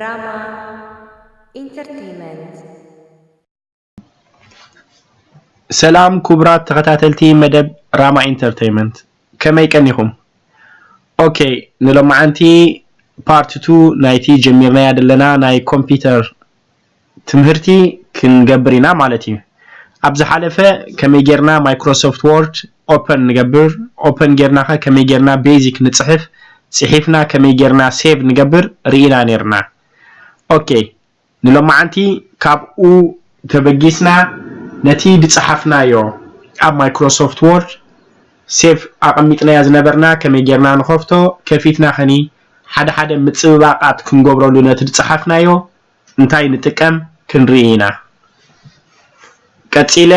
Rama Entertainment. ሰላም ክቡራት ተኸታተልቲ መደብ ራማ ኢንተርቴይመንት፣ ከመይ ቀኒኹም? ኦኬ፣ ንሎማዓንቲ ፓርት ቱ ናይቲ ጀሚርናያ ዘለና ናይ ኮምፒውተር ትምህርቲ ክንገብር ኢና ማለት እዩ። ኣብ ዝሓለፈ ከመይ ጌርና ማይክሮሶፍት ወርድ ኦፐን ንገብር፣ ኦፐን ጌርናኸ ከመይ ጌርና ቤዚክ ንጽሕፍ፣ ጽሒፍና ከመይ ጌርና ሴቭ ንገብር ርኢና ኔርና። ኦኬ፣ ንሎማዓንቲ ካብኡ ተበጊስና ነቲ ዝጸሓፍናዮ ኣብ ማይክሮሶፍት ወርድ ሴቭ ኣቐሚጥናያ ዝነበርና ከመይ ጌርና ንኸፍቶ፣ ከፊትና ኸኒ ሓደ ሓደ ምጽብባቓት ክንገብረሉ ነቲ ዝጸሓፍናዮ እንታይ ንጥቀም ክንርኢ ኢና። ቀጺለ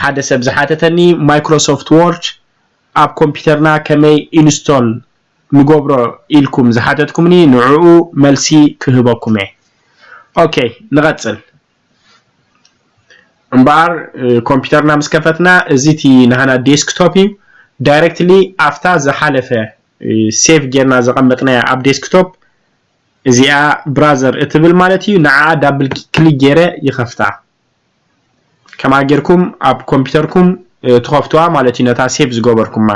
ሓደ ሰብ ዝሓተተኒ ማይክሮሶፍት ወርድ ኣብ ኮምፒውተርና ከመይ ኢንስቶል ንገብሮ ኢልኩም ዝሓተትኩምኒ ንዕኡ መልሲ ክህበኩም እየ። ኦኬ ንቐጽል። እምበኣር ኮምፒውተርና ምስ ከፈትና እዚ እቲ ናህና ዴስክቶፕ እዩ። ዳይሬክትሊ ኣብታ ዝሓለፈ ሴቭ ጌርና ዘቐመጥናያ ኣብ ዴስክቶፕ እዚኣ ብራዘር እትብል ማለት እዩ። ንዓኣ ዳብል ክሊክ ጌረ ይኸፍታ። ከማ ጌርኩም ኣብ ኮምፒውተርኩም ትኸፍትዋ ማለት እዩ ነታ ሴቭ ዝገበርኩማ።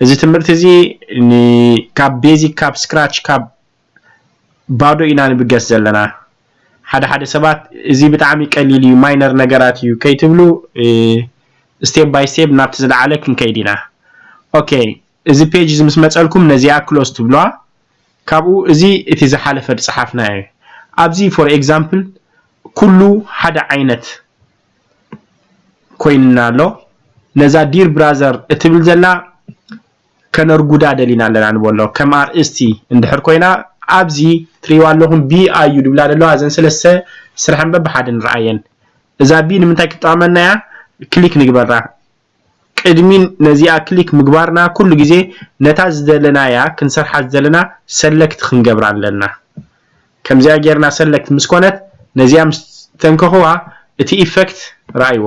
እዚ ትምህርቲ እዚ ካብ ቤዚክ ካብ ስክራች ካብ ባዶ ኢና ንብገስ ዘለና። ሓደ ሓደ ሰባት እዚ ብጣዕሚ ቀሊል እዩ ማይነር ነገራት እዩ ከይትብሉ ስቴፕ ባይ ስቴፕ ናብቲ ዝለዓለ ክንከይድ ኢና። ኦኬ እዚ ፔጅ እዚ ምስ መፀልኩም ነዚኣ ክሎዝ ትብለዋ። ካብኡ እዚ እቲ ዝሓለፈ ዝፀሓፍና እዩ። ኣብዚ ፎር ኤግዛምፕል ኩሉ ሓደ ዓይነት ኮይንና ኣሎ። ነዛ ዲር ብራዘር እትብል ዘላ ከነርጉዳ ደሊና ኣለና ንበሎ ከም ኣርእስቲ እንድሕር ኮይና ኣብዚ ትሪዋ ኣለኹም ቢ ኣዩ ድብላ ዘለዋ እዘን ሰለስተ ስርሐን በብሓደ ንረኣየን። እዛ ቢ ንምንታይ ክትጠቕመና እያ? ክሊክ ንግበራ። ቅድሚ ነዚኣ ክሊክ ምግባርና ኩሉ ግዜ ነታ ዝደለናያ ክንሰርሓ ዝደለና ሰለክት ክንገብራ ኣለና። ከምዚኣ ጌርና ሰለክት ምስ ኮነት ነዚኣ ምስ ተንከኽዋ እቲ ኢፈክት ረኣይዎ።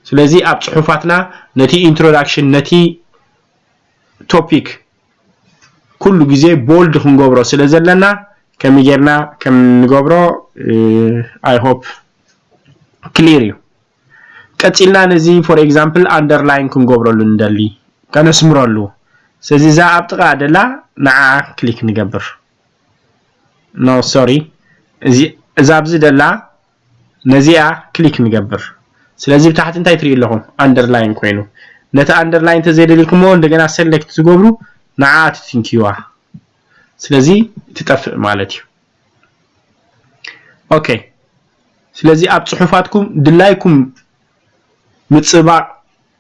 ስለዚ ኣብ ጽሑፋትና ነቲ ኢንትሮዳክሽን ነቲ ቶፒክ ኩሉ ግዜ ቦልድ ክንገብሮ ስለ ዘለና ከመይ ጌርና ከም ንገብሮ I hope clear እዩ። ቀጺልና ነዚ for example underline ክንገብረሉ ንደሊ ከነስምረሉ። ስለዚ እዛ ኣብ ጥቓ ደላ ንዓ ክሊክ ንገብር። No sorry እዛ ኣብዚ ደላ ነዚኣ ክሊክ ንገብር። ስለዚ ብታሕቲ እንታይ ትሪኡ ኣለኹም? ኣንደርላይን ኮይኑ ነቲ ኣንደርላይን እንተዘይደሊልኩሞ እንደገና ሰለክት ትገብሩ ንዓ ትትንክዩዋ። ስለዚ ትጠፍእ ማለት እዩ። ኦኬ ስለዚ ኣብ ጽሑፋትኩም ድላይኩም ምጽባቕ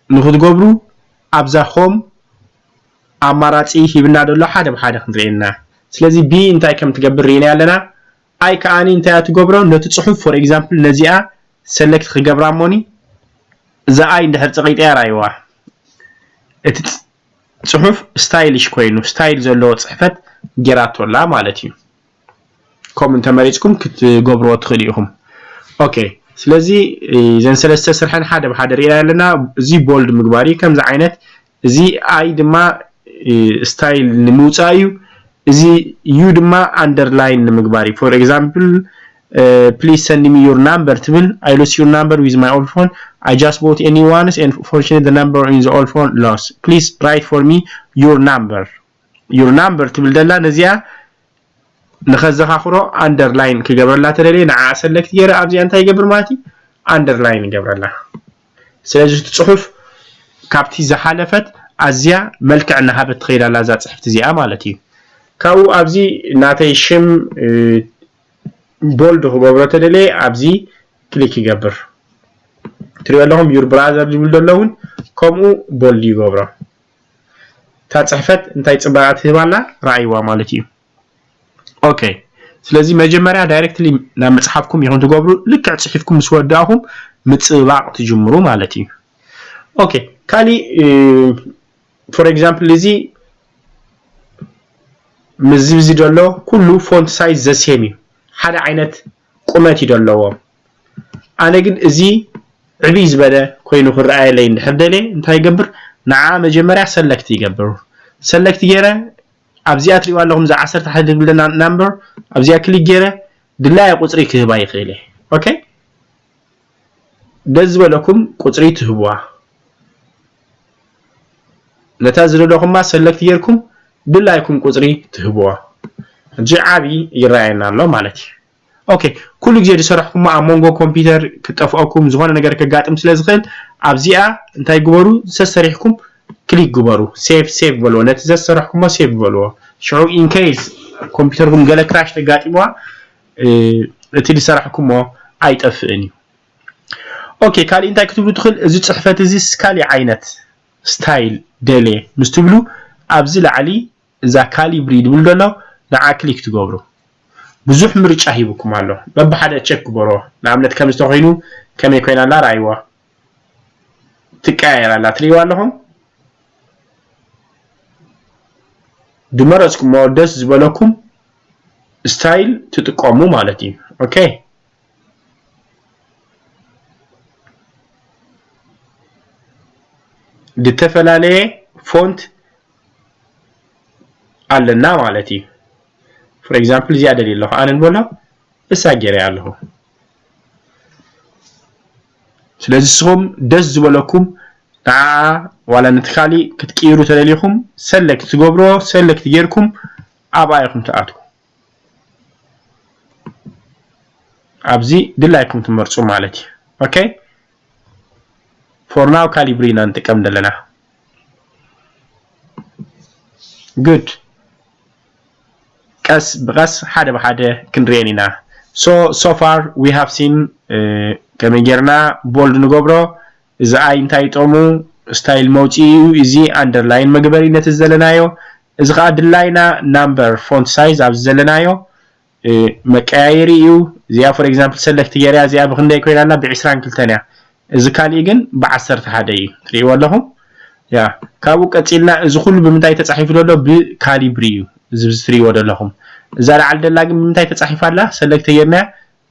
ንክትገብሩ ኣብዛ ሆም ኣማራጺ ሂብና ዘሎ ሓደ ብሓደ ክንርኢ ኢና። ስለዚ ቢ እንታይ ከም ትገብር ርኢና ኣለና። ኣይ ከኣኒ እንታይ እያ ትገብሮ ነቲ ጽሑፍ for example ነዚኣ ሰለክት ክገብራ እሞኒ እዛ ኣይ እንድሕር ጸቒጠያ ራይዋ እቲ ጽሑፍ ስታይሊሽ ኮይኑ ስታይል ዘለዎ ጽሕፈት ጌራቶላ ማለት እዩ። ከም እንተመሪጽኩም ክትገብርዎ ትኽእሉ ኢኹም። ኦኬ ስለዚ እዘን ሰለስተ ስርሐን ሓደ ብሓደ ርኢና ኣለና። እዚ ቦልድ ምግባር እዩ። ከምዚ ዓይነት እዚ ኣይ ድማ ስታይል ንምውፃእ እዩ። እዚ ዩ ድማ ኣንደርላይን ንምግባር እዩ። For example please send me your number ትብል። I lost your number with my old phone. I just bought a new one and fortunately the number in the old phone lost. Please write for me your number. Your number ትብል ደላ ነዚኣ ንኸዘኻኽሮ ኣንደርላይን ክገብረላ ተደልየ ንዓ ሰለክት ገይረ ኣብዚኣ እንታይ ይገብር ማለት እዩ ኣንደርላይን ይገብረላ። ስለዚ እቲ ፅሑፍ ካብቲ ዝሓለፈት ኣዝያ መልክዕ እናሃበት ትኸይድ ኣላ እዛ ፅሕፍቲ እዚኣ ማለት እዩ። ካብኡ ኣብዚ ናተይ ሽም ቦልድ ክገብሮ ተደልየ ኣብዚ ክሊክ ይገብር። ትሪኦ ኣለኹም your brother ዝብል ዘሎ እውን ከምኡ ቦልድ ይገብሮ። እታ ፅሕፈት እንታይ ፅባቐ ትህብ ኣላ ረኣይዋ ማለት እዩ። ኦኬ ስለዚ መጀመርያ ዳይሬክትሊ ናብ መፅሓፍኩም ኢኹም ትገብሩ። ልክዕ ፅሒፍኩም ምስ ወዳእኹም ምፅብባቕ ትጅምሩ ማለት እዩ። ኦኬ ካሊእ for example እዚ ምስዚ ዘሎ ኩሉ ፎንት ሳይዝ ዘሴም እዩ። ሓደ ዓይነት ቁመት እዩ ዘለዎም። ኣነ ግን እዚ ዕብይ ዝበለ ኮይኑ ክረኣየለይ እንድሕር ደልየ እንታይ ይገብር? ንዓ መጀመርያ ሰለክት ይገብር። ሰለክት ገይረ ኣብዚኣ ትሪእዋ ኣለኹም፣ እዛ ዓሰርተ ሓደ ትብል ዘላ ናምበር፣ ኣብዚኣ ክሊክ ገይረ ድላየ ቁፅሪ ክህባ ይኽእል እየ። ኦኬ፣ ደስ ዝበለኩም ቁፅሪ ትህብዋ። ነታ ዝደለኹማ ሰለክት ጌርኩም ድላይኩም ቁፅሪ ትህብዋ። ሕጂ ዓቢ ይረኣየና ኣሎ ማለት እዩ። ኦኬ፣ ኩሉ ግዜ ዝሰራሕኩሞ ኣብ መንጎ ኮምፒውተር ክጠፍኦኩም፣ ዝኾነ ነገር ከጋጥም ስለ ዝኽእል፣ ኣብዚኣ እንታይ ግበሩ? ሰሰሪሕኩም ክሊክ ግበሩ። ሴቭ፣ ሴቭ በልዎ። ነቲ ዘሰራሕኩሞ ሴቭ በልዎ። ሽዑ ኢንኬስ ኮምፒውተርኩም ገለ ክራሽ ተጋጢምዋ፣ እ፣ እቲ ዝሰራሕኩሞ ኣይጠፍእን እዩ። ኦኬ፣ ካልእ እንታይ ክትብሉ ትኽእል? እዚ ጽሕፈት እዚስ ካልእ ዓይነት ስታይል ደልየ ምስ ትብሉ፣ ኣብዚ ላዕሊ እዛ ካሊብሪ ዝብል ዘሎ ንዓ ክሊክ ትገብሩ። ብዙሕ ምርጫ ሂብኩም ኣሎ። በብሓደ ቸክ ግበሮ። ንኣብነት ከምዚ ተኾይኑ ከመይ ኮይና ኣላ ረኣይዋ። ትቀያየር ኣላ፣ ትርእይዋ ኣለኹም። ዝመረጽኩሞ ደስ ዝበለኩም ስታይል ትጥቀሙ ማለት እዩ። ኦኬ፣ ዝተፈላለየ ፎንት ኣለና ማለት እዩ። ፎር ኤግዛምፕል እዚኣ ደልየ ኣለኹ፣ ኣነ ንበሎ እሳ ገይረያ ኣለኹ። ስለዚ ንስኹም ደስ ዝበለኩም ንዓ ዋላ ነቲ ካሊእ ክትቅይሩ ተደሊኹም ሰለክት ትገብሮ፣ ሰለክት ጌርኩም ኣብኣ ኢኹም ትኣትዉ። ኣብዚ ድላይኩም ትመርጹ ማለት እዩ። ኦኬ፣ ፎር ናው ካሊብሪ ኢና ንጥቀም ዘለና። ጉድ፣ ቀስ ብቐስ ሓደ ብሓደ ክንርእየን ኢና። So so far we have seen ከመይ ጌርና ቦልድ ንገብሮ። እዚ ኣይ እንታይ ይጠሙ? ስታይል መውፅኢ እዩ። እዚ ኣንደርላይን መግበሪ ነቲ ዘለናዮ። እዚ ከዓ ድላይና ናምበር ፎንት ሳይዝ ኣብዚ ዘለናዮ መቀያየሪ እዩ። እዚኣ ፎር ኤግዛምፕል ሰለክት ገይረያ፣ እዚኣ ብክንደይ ኮይና ኣላ? ብ ዕስራን ክልተን እያ። እዚ ካሊእ ግን ብ ዓሰርተ ሓደ እዩ፣ ትርእይዎ ኣለኹም። ያ፣ ካብኡ ቀፂልና እዚ ኩሉ ብምንታይ ተፃሒፉ ዘሎ? ብካሊብሪ እዩ። እዚ ትርእይዎ ዘለኹም። እዛ ላዕሊ ደላ ግን ብምንታይ ተፃሒፋ ኣላ? ሰለክት ተጌርና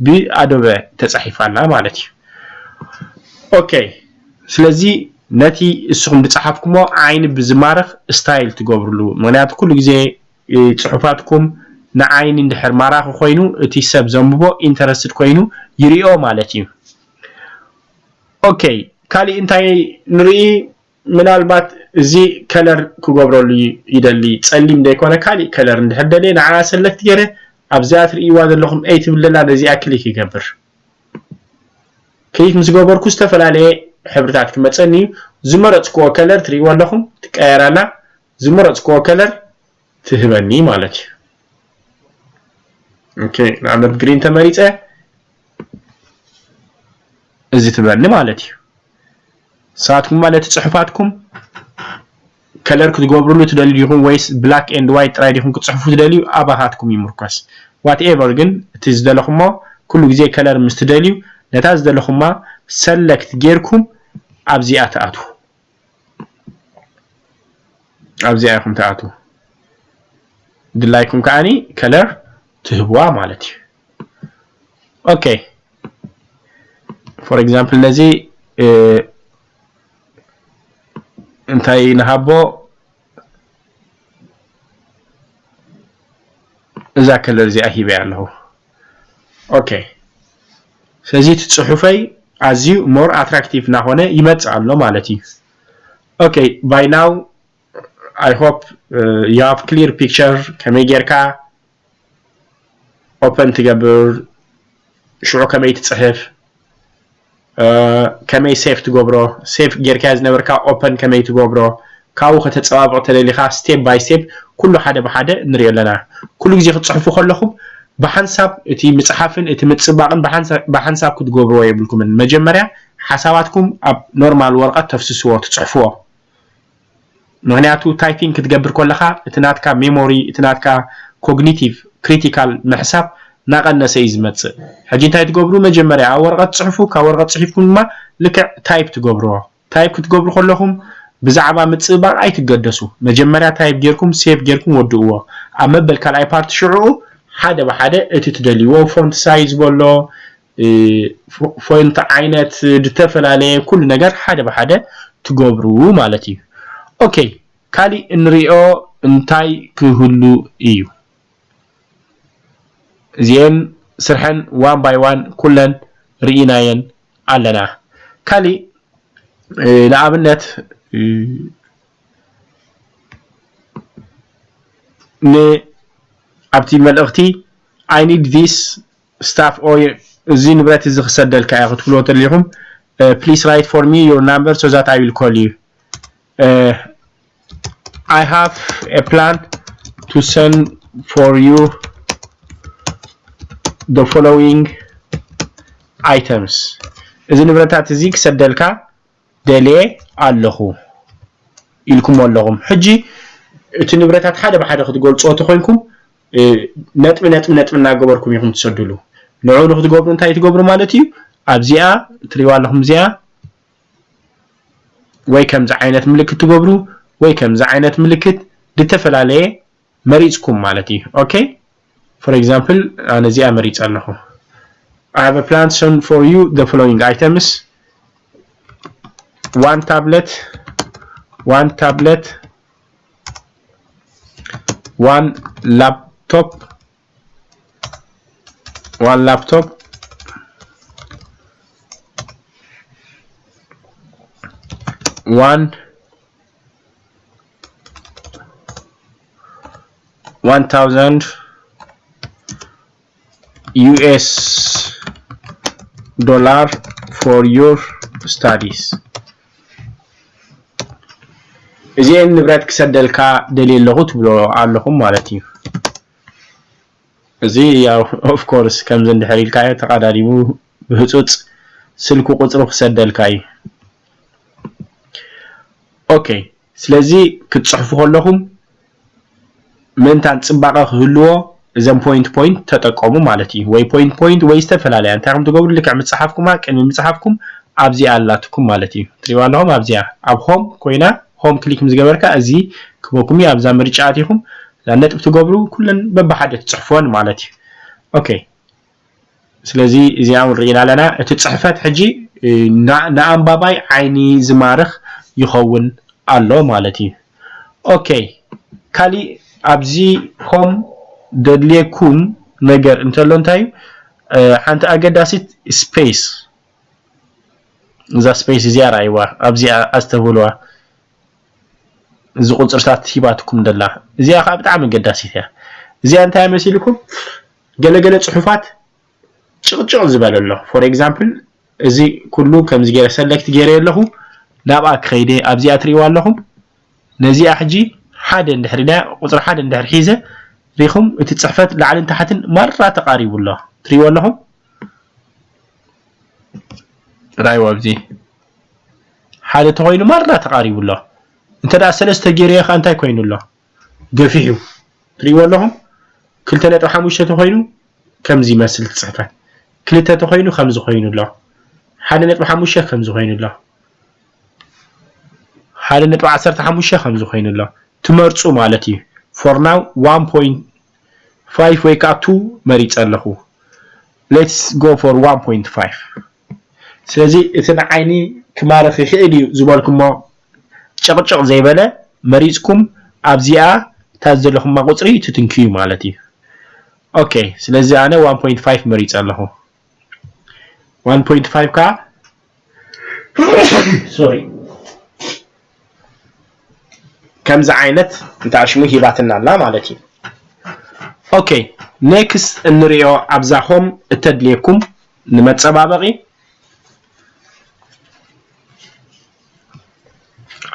ብኣዶበ ተፃሒፋ ኣላ ማለት እዩ። ኦኬ፣ ስለዚ ነቲ እስኹም ዝፀሓፍኩሞ ዓይኒ ብዝማርኽ ስታይል ትገብርሉ። ምክንያቱ ኩሉ ግዜ ጽሑፋትኩም ንዓይኒ እንድሕር ማራኺ ኮይኑ፣ እቲ ሰብ ዘንብቦ ኢንተረስትድ ኮይኑ ይሪኦ ማለት እዩ። ኦኬ፣ ካሊእ እንታይ ንርኢ? ምናልባት እዚ ከለር ክገብረሉ ይደሊ፣ ጸሊም ዘይኮነ ካሊእ ከለር እንድሕር ደልየ ንዓ ሰለክት ገይረ ኣብዚኣ ትርእይዋ ዘለኹም ኤይ ትብል ዘላ ነዚኣ ክሊክ ይገብር። ክሊክ ምስ ገበርኩ ዝተፈላለየ ሕብርታት ክመጸኒ እዩ። ዝመረጽክዎ ከለር ትርእይዋ ኣለኹም ትቀየር ኣላ። ዝመረጽክዎ ከለር ትህበኒ ማለት እዩ። ኦኬ፣ ንኣብነት ግሪን ተመሪጸ እዚ ትህበኒ ማለት እዩ። ንስኻትኩም ማለት ጽሑፋትኩም ከለር ክትገብርሉ ትደልዩ ዲኹም ወይስ ብላክ ኤንድ ዋይት ጥራይ ዲኹም ክትጽሕፉ ትደልዩ? ኣባኻትኩም ይምርኮስ። ዋትኤቨር ግን እቲ ዝደለኹሞ ኩሉ ግዜ ከለር ምስ ትደልዩ ነታ ዝደለኹማ ሰለክት ጌርኩም ኣብዚኣ ትኣትዉ። ኣብዚኣ ኢኹም ትኣትዉ። ድላይኩም ከዓኒ ከለር ትህብዋ ማለት እዩ። ኦኬ፣ ፎር ኤግዛምፕል ነዚ እንታይ ንሃቦ? እዛ ከለር እዚኣ ሂበያ ኣለኹ። ኦኬ፣ ስለዚ እቲ ጽሑፈይ ኣዝዩ ሞር ኣትራክቲቭ እናኾነ ይመጽእ ኣሎ ማለት እዩ። ኦኬ፣ ባይ ናው I hope you have clear picture ከመይ ጌርካ ኦፐን ትገብር፣ ሽዑ ከመይ ትጽሕፍ፣ ከመይ ሴፍ ትገብሮ፣ ሴፍ ጌርካ ዝነበርካ ኦፐን ከመይ ትገብሮ፣ ካብኡ ከተጸባብቕ ተደሊኻ ስቴፕ ባይ ስቴፕ ኩሉ ሓደ ብሓደ ንሪኦ ኣለና። ኩሉ ግዜ ክትጽሕፉ ከለኹም ብሓንሳብ እቲ ምጽሓፍን እቲ ምጽባቕን ብሓንሳብ ክትገብርዎ የብልኩምን። መጀመርያ ሓሳባትኩም ኣብ ኖርማል ወረቐት ተፍስስዎ፣ ትጽሕፍዎ። ምክንያቱ ታይፒንግ ክትገብር ከለኻ እቲ ናትካ ሜሞሪ፣ እቲ ናትካ ኮግኒቲቭ ክሪቲካል ምሕሳብ ናቐነሰ እዩ ዝመጽእ። ሕጂ እንታይ ትገብሩ? መጀመርያ ኣብ ወረቐት ጽሕፉ፣ ካብ ወረቐት ጽሒፍኩም ድማ ልክዕ ታይፕ ትገብርዎ። ታይፕ ክትገብሩ ከለኹም ብዛዕባ ምጽባቕ ኣይትገደሱ። መጀመርያ ታይፕ ጌርኩም ሴቭ ጌርኩም ወድእዎ። ኣብ መበል ካልኣይ ፓርት ሽዑ ሓደ ብሓደ እቲ ትደልይዎ ፎንት ሳይዝ በሎ፣ ፎንት ዓይነት ዝተፈላለየ ኩሉ ነገር ሓደ ብሓደ ትገብሩ ማለት እዩ። ኦኬ፣ ካሊእ እንሪኦ እንታይ ክህሉ እዩ? እዚኤን ስርሐን one by one ኩለን ርኢናየን ኣለና። ካሊእ ንኣብነት ን ኣብቲ መልእኽቲ I need this stuff or እዚ ንብረት እዚ ክሰደልካ እየ ክትብልዎ ተደሊኹም please write for me your number so that I will call you. I have a plan to send for you the following items. እዚ ንብረታት እዚ ክሰደልካ ደልየ ኣለኹ ኢልኩም ኣለኹም። ሕጂ እቲ ንብረታት ሓደ ብሓደ ክትገልጽዎ ተኾይንኩም ነጥቢ ነጥቢ ነጥቢ እናገበርኩም ኢኹም ትሰድሉ። ንዑ ንክትገብሩ እንታይ ትገብሩ ማለት እዩ? ኣብዚኣ ትሪዋ ኣለኹም እዚኣ ወይ ከምዚ ዓይነት ምልክት ትገብሩ ወይ ከምዚ ዓይነት ምልክት ዝተፈላለየ መሪጽኩም ማለት እዩ። Okay, for example ኣነ እዚኣ መሪጸ ኣለኹ። I have a plan to send for you the following items: one tablet, one tablet, one laptop, one laptop, one one thousand U S dollar for your studies. እዚኤን ንብረት ክሰደልካ ደልየ ኣለኹ ትብሎ ኣለኹም ማለት እዩ። እዚ ያው of course ከምዚ እንድሕር ኢልካዮ ተቐዳዲሙ ብህፁፅ ስልኩ ቁፅሩ ክሰደልካ እዩ። Okay, ስለዚ ክትፅሕፉ ከለኹም ምእንታን ፅባቐ ክህልዎ እዘን point point ተጠቀሙ ማለት እዩ። ወይ point point ወይ ዝተፈላለያ እንታይ ከም ትገብሩ ልክዕ ምፅሓፍኩማ ቅድሚ ምፅሓፍኩም ኣብዚኣ ኣላትኩም ማለት እዩ። ትሪእዋ ኣለኹም ኣብዚኣ ኣብ home ኮይና home click ምስ ገበርካ እዚ ክበኩም እዩ። ኣብዛ ምርጫ ኣቲኹም እዛ ነጥቢ ትገብሩ ኩለን በብሓደ ትፅሕፎን ማለት እዩ። Okay, ስለዚ እዚኣ እውን ርኢና ኣለና። እቲ ፅሕፈት ሕጂ ንኣንባባይ ዓይኒ ዝማርኽ ይኸውን ኣሎ ማለት እዩ። Okay, ካሊእ ኣብዚ home ደድልየኩም ነገር እንተሎ እንታይ እዩ? ሓንቲ ኣገዳሲት space፣ እዛ space እዚኣ ርኣይዋ፣ ኣብዚኣ ኣስተብህልዋ። እዚ ቁፅርታት ሂባትኩም ደላ እዚኣ ከዓ ብጣዕሚ ኣገዳሲት እያ። እዚኣ እንታይ መሲልኩም? ገለገለ ፅሑፋት ጭቕጭቕ ዝበለ ኣሎ። For example እዚ ኩሉ ከምዚ ገይረ select ገይረ ኣለኹ ናብኣ ክኸይደ ኣብዚኣ ትሪእዋ ኣለኹም። ነዚኣ ሕጂ ሓደ እንድሕር ኢላ ቁፅሪ ሓደ እንድሕር ሒዘ ሪኹም እቲ ፅሕፈት ላዕልን ታሕትን ማራ ተቓሪቡ ኣሎ ትሪእዎ ኣለኹም። ራይዋ ኣብዚ ሓደ ተኾይኑ ማራ ተቓሪቡ ኣሎ። እንተ ደኣ ሰለስተ ገይረዮ ኸ እንታይ ኮይኑ ኣሎ? ገፊሑ ትሪእዎ ኣለኹም። ክልተ ነጥቢ ሓሙሽተ ተኾይኑ ከምዚ ይመስል እቲ ፅሕፈት። ክልተ ተኾይኑ ከምዚ ኮይኑ ኣሎ። ሓደ ነጥቢ ሓሙሽተ ከምዚ ኮይኑ ኣሎ። ሓደ ነጥቢ ዓሰርተ ሓሙሽተ ከምዚ ኮይኑ ኣሎ። ትመርፁ ማለት እዩ። For now one point five ወይ ከዓ two መሪፀ ኣለኹ። Let's go for one point five። ስለዚ እቲ ንዓይኒ ክማርኽ ይኽእል እዩ ዝበልኩሞ ጭቕጭቕ ዘይበለ መሪፅኩም ኣብዚኣ እታ ዘለኹማ ቁፅሪ ትትንክዩ ማለት እዩ። Okay፣ ስለዚ ኣነ one point five መሪፀ ኣለኹ። One point five ከዓ sorry ከምዚ ዓይነት እንተ ኣሽሙ ሂባትና ኣላ ማለት እዩ። Okay፣ next እንሪኦ ኣብዛ home እተድልየኩም ንመፀባበቒ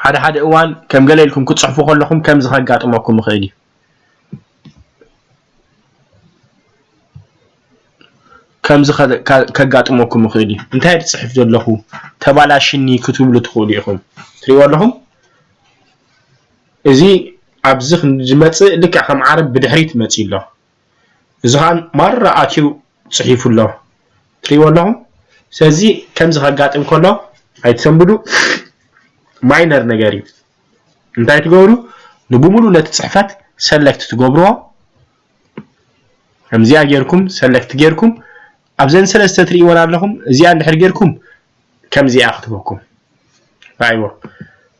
ሓደ ሓደ እዋን ከም ገለ ኢልኩም ክትፅሕፉ ከለኹም ከምዚ ከጋጥመኩም ይኽእል እዩ። ከምዚ ከ- ከ- ከጋጥመኩም ይኽእል እዩ። እንታይ ዝፅሕፍ ዘለኹ ተባላሽኒ ክትብሉ ትኽእሉ ኢኹም። ትሪእዎ ኣለኹም እዚ ኣብዚ ዝመፅእ ልክዕ ከም ዓረብ ብድሕሪት መፂኡ ኣሎ። እዚ ኸዓ ማራ ኣትዩ ፅሒፉ ኣሎ። ትሪእዎ ኣለኹም። ስለዚ ከምዚ ከጋጥም ከሎ ኣይትሰንብዱ። ማይነር ነገር እዩ። እንታይ ትገብሩ? ንብሙሉ ነቲ ፅሕፈት ሰለክት ትገብርዎ። ከምዚኣ ጌርኩም ሰለክት ጌርኩም ኣብዘን ሰለስተ ትሪእወን ኣለኹም። እዚኣ እንድሕር ጌርኩም ከምዚኣ ክትበኩም ራይዎ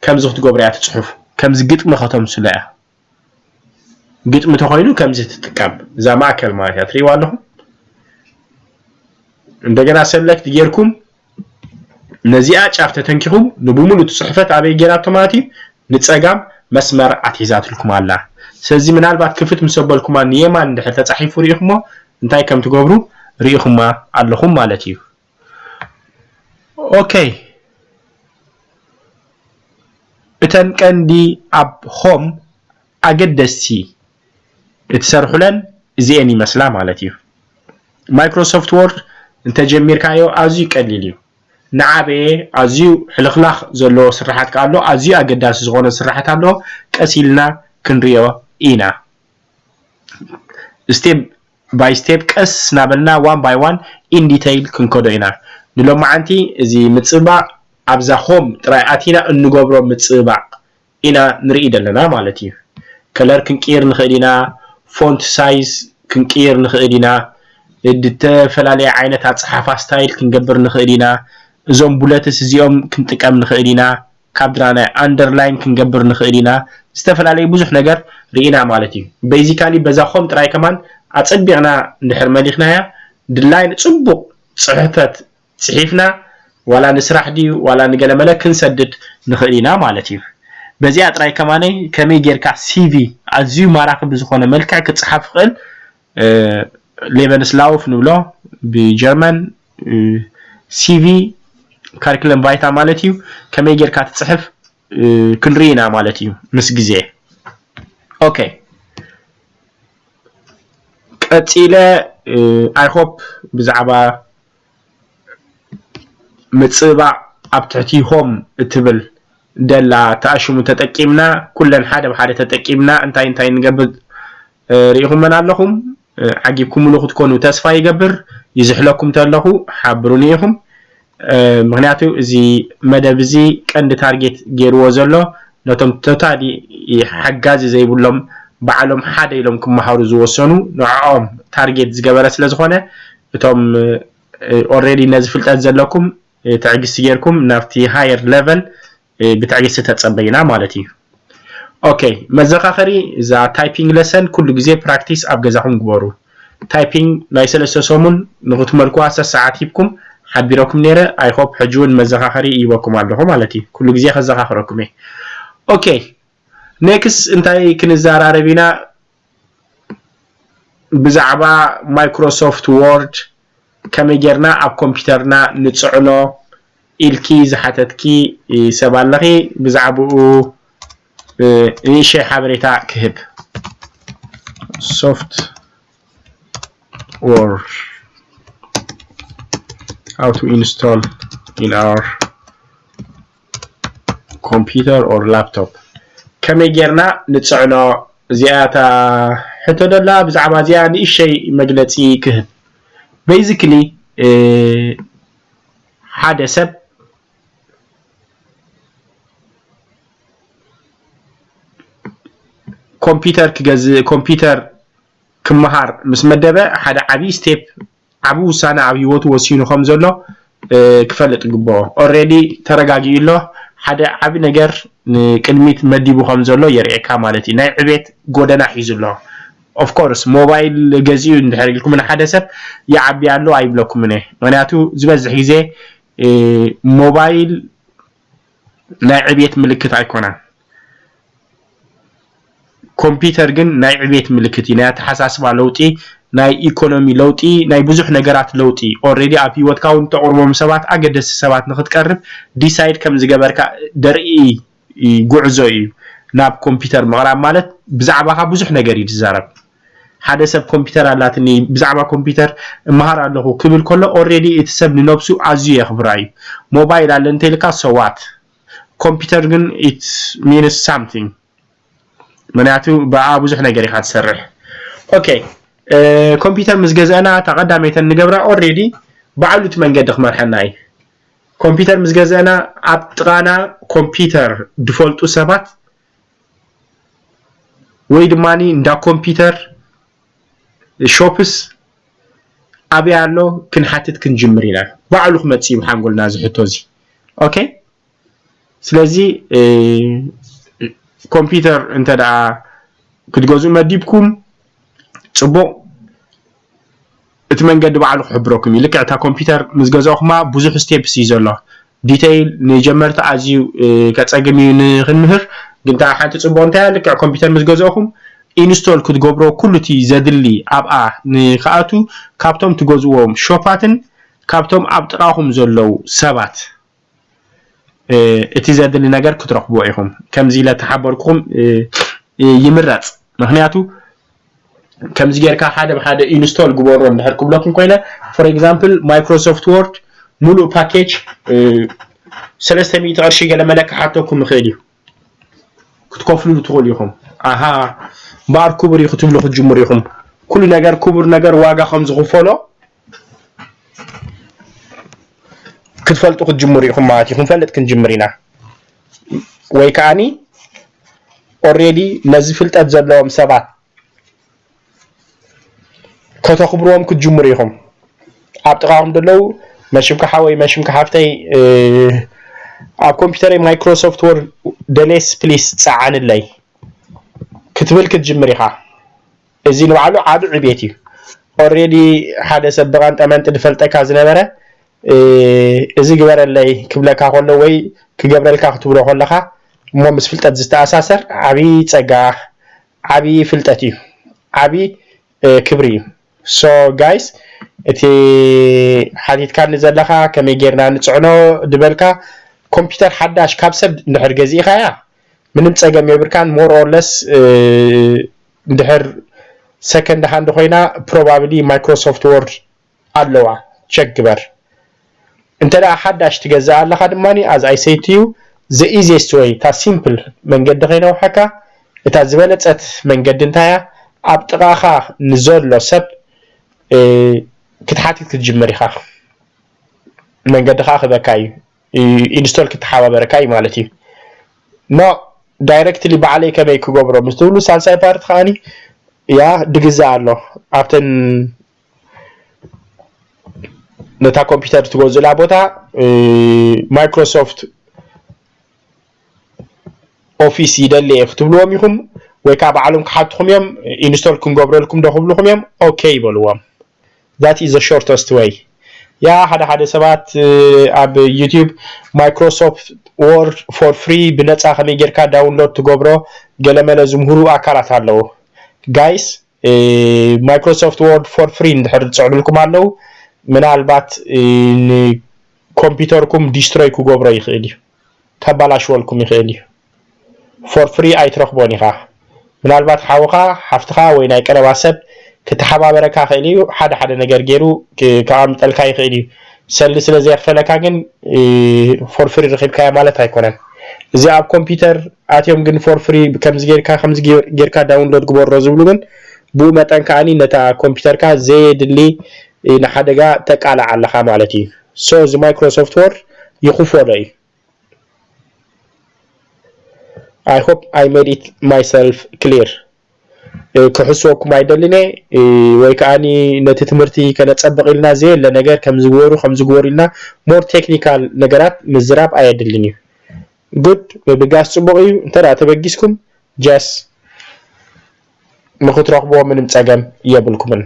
ከምዚ ክትገብሩ እያ ትፅሑፍ። ከምዚ ግጥሚ ከተምስሎ እያ። ግጥሚ ተኾይኑ ከምዚ ትጥቀም እዛ ማእከል ማለት እያ። ትርእይዋ ኣለኹም። እንደገና ሰለክት ጌርኩም ነዚኣ ጫፍ ተተንኪኹም ንብሙሉ እቲ ጽሕፈት ኣበይ ጌራቶ ማለት እዩ፣ ንጸጋም መስመር ኣትሒዛትልኩም ኣላ። ስለዚ ምናልባት ክፍት ምስ ኣበልኩማ ንየማን እንድሕር ተጻሒፉ ርኢኹሞ እንታይ ከም ትገብሩ ርኢኹማ ኣለኹም ማለት እዩ። ኦኬ፣ እተን ቀንዲ ኣብ ሆም ኣገደስቲ እትሰርሑለን እዚኤን ይመስላ ማለት እዩ። ማይክሮሶፍት ወርድ እንተጀሚርካዮ ኣዝዩ ቀሊል እዩ። ንዓበየ ኣዝዩ ሕልኽላኽ ዘለዎ ስራሓት ከኣ ኣሎ፣ ኣዝዩ ኣገዳሲ ዝኾነ ስራሓት ኣሎ። ቀስ ኢልና ክንሪኦ ኢና። ስቴፕ ባይ ስቴፕ ቀስ እናበልና ዋን ባይ ዋን ኢን ዲተይል ክንከዶ ኢና። ንሎማዓንቲ እዚ ምጽባቕ ኣብዛ ሆም ጥራይ ኣቲና እንገብሮ ምጽባቕ ኢና ንርኢ ዘለና ማለት እዩ። ከለር ክንቅይር ንኽእል ኢና፣ ፎንት ሳይዝ ክንቅይር ንኽእል ኢና፣ ዝተፈላለየ ዓይነት ኣጸሓሕፋ ስታይል ክንገብር ንኽእል ኢና፣ እዞም ቡለትስ እዚኦም ክንጥቀም ንኽእል ኢና፣ ካብ ድራና ኣንደርላይን ክንገብር ንኽእል ኢና፣ ዝተፈላለዩ ብዙሕ ነገር ርኢና ማለት እዩ። ቤዚካሊ በዛ ሆም ጥራይ ከማን ኣጸቢቕና እንድሕር መሊኽናያ ድላይን ጽቡቕ ጽሕፈት ጽሒፍና ዋላ ንስራሕ ድዩ ዋላ ንገለመለ ክንሰድድ ንኽእል ኢና ማለት እዩ። በዚኣ ጥራይ ከማነይ ከመይ ጌርካ ሲቪ ኣዝዩ ማራኺ ብዝኾነ መልክዕ ክጽሓፍ ይኽእል፣ ሌቨንስላውፍ ንብሎ ብጀርመን ሲቪ ካሪክለም ቫይታ ማለት እዩ። ከመይ ጌርካ ትጽሕፍ ክንርኢ ኢና ማለት እዩ ምስ ግዜ። ኦኬ፣ ቀጺለ I hope ብዛዕባ ምጽባቕ ኣብ ትሕቲ ሆም እትብል ደላ ተኣሽሙ ተጠቂምና፣ ኩለን ሓደ ብሓደ ተጠቂምና እንታይ እንታይ ንገብር ርኢኹመን ኣለኹም። ዓጊብኩምሉ ክትኮኑ ተስፋ ይገብር። ይዝሕለኩም ተለኹ ሓብሩኒ ኢኹም። ምኽንያቱ እዚ መደብ እዚ ቀንዲ ታርጌት ገይርዎ ዘሎ ነቶም ቶታሊ ሓጋዚ ዘይብሎም ባዕሎም ሓደ ኢሎም ክመሃሩ ዝወሰኑ ንዕኦም ታርጌት ዝገበረ ስለ ዝኾነ እቶም ኦሬዲ ነዚ ፍልጠት ዘለኩም ትዕግስቲ ጌርኩም ናብቲ ሃየር ሌቨል ብትዕግስቲ ተጸበዩና ማለት እዩ። ኦኬ፣ መዘኻኸሪ እዛ ታይፒንግ ለሰን ኩሉ ግዜ ፕራክቲስ ኣብ ገዛኹም ግበሩ። ታይፒንግ ናይ ሰለስተ ሰሙን ንኽትመልኩዋ ሰሰዓት ሂብኩም ሓቢረኩም ነይረ። I hope ሕጂ እውን መዘኻኸሪ ይበኩም ኣለኹ ማለት እዩ። ኩሉ ግዜ ከዘኻኽረኩም እየ። ኦኬ፣ ኔክስ እንታይ ክንዘራረብ ኢና? ብዛዕባ ማይክሮሶፍት ወርድ ከመይ ጌርና ኣብ ኮምፒውተርና ንጽዕኖ ኢልኪ ዝሓተትኪ ሰብ ኣለኺ። ብዛዕባኡ ንእሽተይ ሓበሬታ ክህብ። Soft Word, how to install in our computer or laptop? ከመይ ጌርና ንጽዕኖ? እዚኣ እታ ሕቶ ደላ። ብዛዕባ እዚኣ ንእሽተይ መግለጺ ክህብ። ቤዚክሊ ሓደ ሰብ ኮምፒውተር ክገዝእ፣ ኮምፒውተር ክመሃር ምስ መደበ ሓደ ዓብዪ ስቴፕ፣ ዓቢ ውሳነ ኣብ ህይወቱ ወሲኑ ከም ዘሎ ክፈልጥ ይግብኦ። ኦሬዲ ተረጋጊኡ ኣሎ። ሓደ ዓቢ ነገር ንቅድሚት መዲቡ ከም ዘሎ የርእየካ ማለት እዩ። ናይ ዕቤት ጎደና ሒዙ ኣሎ። ኦፍኮርስ ሞባይል ገዚኡ እንድሕር ኢልኩም ንሓደ ሰብ ይዓቢ ኣሎ ኣይብለኩምን እየ። ምክንያቱ ዝበዝሕ ግዜ ሞባይል ናይ ዕቤት ምልክት ኣይኮነን። ኮምፒውተር ግን ናይ ዕቤት ምልክት እዩ። ናይ ኣተሓሳስባ ለውጢ፣ ናይ ኢኮኖሚ ለውጢ፣ ናይ ብዙሕ ነገራት ለውጢ። ኦሬዲ ኣብ ህይወትካ እውን ተቕርቦም ሰባት ኣገደስቲ ሰባት ንኽትቀርብ ዲሳይድ ከም ዝገበርካ ደርኢ ጉዕዞ እዩ። ናብ ኮምፒውተር ምቕራብ ማለት ብዛዕባኻ ብዙሕ ነገር እዩ ዝዛረብ። ሓደ ሰብ ኮምፒውተር ኣላትኒ ብዛዕባ ኮምፒውተር እመሃር ኣለኹ ክብል ከሎ ኦሬዲ እቲ ሰብ ንነብሱ ኣዝዩ የኽብራ እዩ። ሞባይል ኣለ እንተኢልካ ሰዋት ኮምፒውተር ግን it means something ምክንያቱ ብኣ ብዙሕ ነገር ኢኻ ትሰርሕ። ኦኬ፣ ኮምፒውተር ምስ ገዛእና እታ ቀዳመይተን ንገብራ ኦሬዲ ባዕሉ እቲ መንገዲ ክመርሐና እዩ። ኮምፒውተር ምስ ገዛእና ኣብ ጥቓና ኮምፒውተር ድፈልጡ ሰባት ወይ ድማ እንዳ ኮምፒውተር ሾፕስ ኣበይ ኣሎ ክንሓትት ክንጅምር ኢና። ባዕሉ ክመጽእ እዩ ብሓንጎልና እዚ ሕቶ እዚ። ኦኬ፣ ስለዚ ኮምፒውተር እንተ ደኣ ክትገዝኡ መዲብኩም ጽቡቕ፣ እቲ መንገዲ ባዕሉ ክሕብረኩም እዩ። ልክዕ እታ ኮምፒውተር ምስ ገዛእኹማ ብዙሕ ስቴፕስ እዩ ዘሎ። ዲቴይል ንጀመርቲ ኣዝዩ ከጸግም እዩ ንክንምህር። ግን እታ ሓንቲ ጽቡቕ እንታይ እያ፣ ልክዕ ኮምፒውተር ምስ ገዛእኹም ኢንስቶል ክትገብሮ ኩሉ እቲ ዘድሊ ኣብኣ ንክኣቱ ካብቶም ትገዝዎም ሾፓትን ካብቶም ኣብ ጥቓኹም ዘለዉ ሰባት እቲ ዘድሊ ነገር ክትረኽብዎ ኢኹም። ከምዚ ኢለ ተሓበርኩኹም ይምረጽ። ምክንያቱ ከምዚ ጌርካ ሓደ ብሓደ ኢንስቶል ግበሮ እንድሕር ክብለኩም ኮይነ፣ ፎር ኤግዛምፕል ማይክሮሶፍት ወርድ ሙሉእ ፓኬጅ ሰለስተ ሚእቲ ቅርሺ ገለ መለ ክሓተኩም ይኽእል እዩ። ክትከፍሉ ትኽእሉ ኢኹም። ኣሃ እምበኣር ክቡር እዩ ክትብሉ ክትጅምሩ ኢኹም። ኩሉ ነገር ክቡር ነገር ዋጋ ከም ዝኽፈሎ ክትፈልጡ ክትጅምሩ ኢኹም ማለት እዩ። ክንፈልጥ ክንጅምር ኢና። ወይ ከዓኒ ኦሬዲ ነዚ ፍልጠት ዘለዎም ሰባት ከተኽብርዎም ክትጅምሩ ኢኹም። ኣብ ጥቓኹም ዘለዉ መሽምካ ሓወይ መሽምካ ሓፍተይ ኣብ ኮምፒውተረይ ማይክሮሶፍት ወርድ ደሌስ ፕሊስ ጸዓንለይ ክትብል ክትጅምር ኢኻ። እዚ ንባዕሉ ዓቢ ዕቤት እዩ። ኦሬዲ ሓደ ሰብ ብቐንጠመንጢ ዝፈልጠካ ዝነበረ እዚ ግበረለይ ክብለካ ከሎ ወይ ክገብረልካ ክትብሎ ከለኻ እሞ ምስ ፍልጠት ዝተኣሳሰር ዓቢ ጸጋ፣ ዓቢ ፍልጠት እዩ፣ ዓቢ ክብሪ እዩ። ሶ ጋይስ እቲ ሓቲትካኒ ዘለኻ ከመይ ጌርና ንጽዕኖ ዝበልካ ኮምፒውተር ሓዳሽ ካብ ሰብ እንድሕር ገዚእኻያ ምንም ጸገም የብርካን። ሞር ኦር ለስ እንድሕር ሰከንድ ሃንድ ኮይና ፕሮባብሊ ማይክሮሶፍት ወርድ ኣለዋ፣ ቸክ ግበር። እንተ ደኣ ሓዳሽ ትገዝእ ኣለኻ ድማ፣ as I say to you, the easiest way፣ እታ ሲምፕል መንገዲ ከይነውሐካ እታ ዝበለጸት መንገዲ እንታይ እያ? ኣብ ጥቓኻ ንዘሎ ሰብ ክትሓትት ክትጅምር ኢኻ። መንገዲ ከዓ ክበካ እዩ፣ ኢንስቶል ክተሓባበረካ እዩ ማለት እዩ። ኖ ዳይረክትሊ ባዕለይ ከመይ ክገብሮ ምስ ትብሉ፣ ሳልሳይ ፓርት ከዓኒ ያ ድግዛእ ኣሎ ኣብተን ነታ ኮምፒውተር ትገዝእላ ቦታ ማይክሮሶፍት ኦፊስ ይደሊ እየ ክትብልዎም ኢኹም፣ ወይ ከዓ ባዕሎም ክሓትኹም እዮም። ኢንስቶል ክንገብረልኩም ዶ ክብልኹም እዮም። ኦኬ ይበልዎም። That is the shortest way። ያ ሓደ ሓደ ሰባት ኣብ ዩቲዩብ ማይክሮሶፍት ወርድ ፎር ፍሪ ብነፃ ከመይ ጌርካ ዳውንሎድ ትገብሮ ገለመለ ዝምህሩ ኣካላት ኣለዉ። ጋይስ ማይክሮሶፍት ወርድ ፎር ፍሪ እንድሕር ዝፅዕኑልኩም ኣለዉ፣ ምናልባት ንኮምፒውተርኩም ዲስትሮይ ክገብሮ ይኽእል እዩ፣ ከባላሽወልኩም ይኽእል እዩ። ፎር ፍሪ ኣይትረኽቦን ኢኻ። ምናልባት ሓውኻ ሓፍትኻ ወይ ናይ ቀረባ ሰብ ክተሓባበረካ ክእል እዩ፣ ሓደ ሓደ ነገር ገይሩ ክኣምጠልካ ይኽእል እዩ። ሰልዲ ስለ ዘየኽፈለካ ግን ፎር ፍሪ ረኺብካያ ማለት ኣይኮነን። እዚ ኣብ ኮምፒውተር ኣትዮም ግን ፎር ፍሪ ከምዚ ጌርካ ከምዚ ጌርካ ዳውንሎድ ግበሮ ዝብሉ ግን ብኡ መጠን ከዓኒ ነታ ኮምፒውተርካ ዘየድሊ ንሓደጋ ተቃልዕ ኣለኻ ማለት እዩ። ሶ እዚ ማይክሮሶፍት ወርድ ይኽፈሎ እዩ። I hope I made it myself clear። ክሕስወኩም ኣይደልን እየ ወይ ከዓኒ ነቲ ትምህርቲ ከነጸብቕ ኢልና ዘየለ ነገር ከም ዝግበሩ ከም ዝግበሩ ኢልና ሞር ቴክኒካል ነገራት ምዝራብ ኣየድልን እዩ። ጉድ ምብጋስ ጽቡቕ እዩ። እንተ ደኣ ተበጊስኩም ጀስ ንክትረኽብዎ ምንም ጸገም የብልኩምን።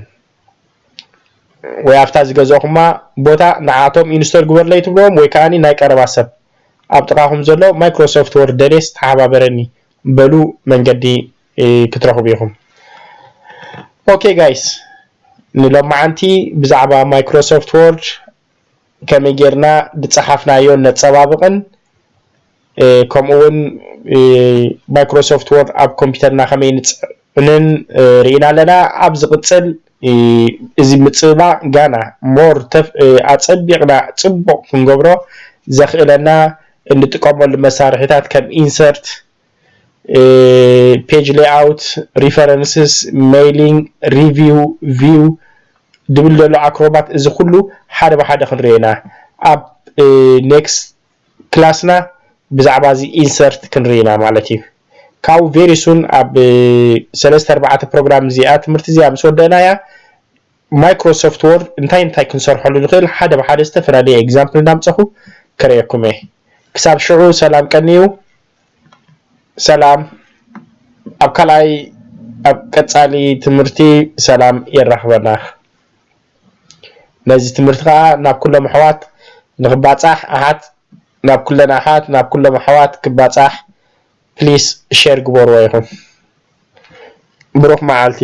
ወይ ኣብታ ዝገዛእኹማ ቦታ ንዓቶም ኢንስቶል ግበርለይ ትብልዎም ወይ ከዓኒ ናይ ቀረባ ሰብ ኣብ ጥቓኹም ዘሎ ማይክሮሶፍት ወርድ ደሌስ ተሓባበረኒ በሉ መንገዲ ክትረኽቡ ኢኹም። ኦኬ ጋይስ ንሎማዓንቲ ብዛዕባ ማይክሮሶፍት ወርድ ከመይ ጌርና ዝጸሓፍናዮ ነጸባብቕን ከምኡ እውን ማይክሮሶፍት ወርድ ኣብ ኮምፒውተርና ከመይ ንጽዕንን ርኢና ኣለና። ኣብ ዝቕጽል እዚ ምጽባቕ ጋና ሞር ኣጸቢቕና ጽቡቕ ክንገብሮ ዘኽእለና እንጥቀመሉ መሳርሒታት ከም ኢንሰርት፣ ፔጅ ሌይኣውት፣ ሪፈረንስስ፣ ሜይሊንግ፣ ሪቪው፣ ቪው ድብል ዘሎ ኣክሮባት እዚ ኩሉ ሓደ ብሓደ ክንሪኦ ኢና። ኣብ ኔክስት ክላስና ብዛዕባ እዚ ኢንሰርት ክንርኢ ኢና ማለት እዩ። ካብኡ ቬሪ ሱን ኣብ ሰለስተ ኣርባዕተ ፕሮግራም እዚኣ ትምህርቲ እዚኣ ምስ ወደእናያ ማይክሮሶፍት ወርድ እንታይ እንታይ ክንሰርሐሉ ንኽእል ሓደ ብሓደ ዝተፈላለየ ኤግዛምፕል እናምፀኹ ከርእየኩም እየ። ክሳብ ሽዑ ሰላም ቀንዩ። ሰላም። ኣብ ካልኣይ ኣብ ቀጻሊ ትምህርቲ ብሰላም የራኽበና። ነዚ ትምህርቲ ከዓ ናብ ኩሎም ኣሕዋት ንክባጻሕ ኣሓት ናብ ኩለን ኣሓት ናብ ኩሎም ኣሕዋት ክባጻሕ please share ግበርዎ ኢኹም። ብሩኽ መዓልቲ።